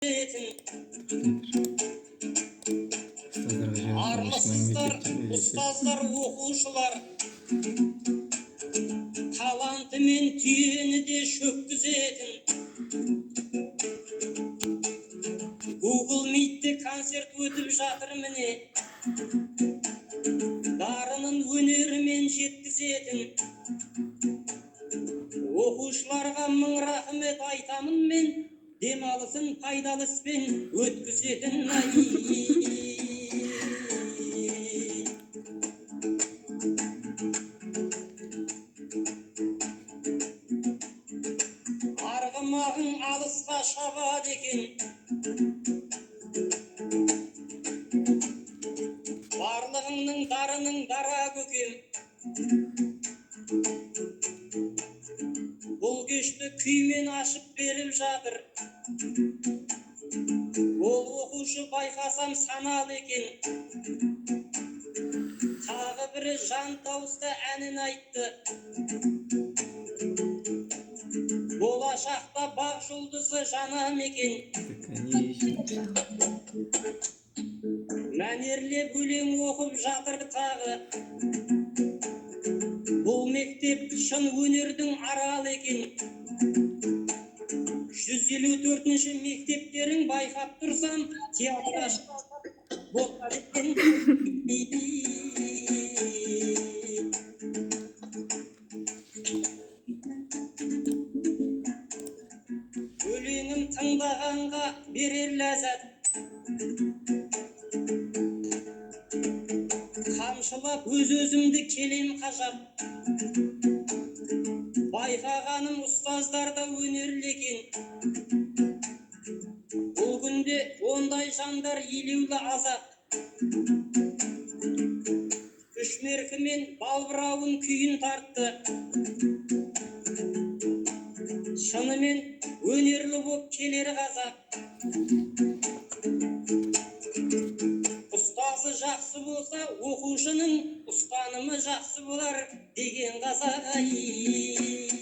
Ұстаздарға жарасқан ешкім Армысыздар, мектепте ұстаздар, оқушылар! Талантымен түйені де шөккізетін. Google Meet'те концерт өтіп жатыр, міне, дарынын өнерімен жеткізетін. Оқушыларға мың рахмет айтамын мен, демалысын пайдалы іспен өткізетін. Ай. Арғымағың алысқа шабады екен, барлығыңның дарының дара, көкем. Бұл кешті күймен ашып беріп жатыр. Ол оқушы, байқасам, саналы екен. Тағы бірі жан дауыста әнін айтты. Болашақта бақ жұлдызы жана ма екен? Конечно. Мәнерлеп өлең оқып жатыр тағы. Бұл мектеп шын өнердің аралы екен. 154-ші мектептерің, байқап тұрсам, театрға болады екен. Өлеңім тыңдағанға берер ләззат. Қамшылап өз өзімді келем қажап. Байқағаным, ұстаздар да өнерлі екен. Бұл күнде ондай жандар елеулі аз-ақ. Үшмеркі мен Балбырауын күйін тартты. Шынымен өнерлі боп келер қазақ. Ұстазы жақсы болса оқушының, ұстанымы жақсы болар деген қазақ, ай.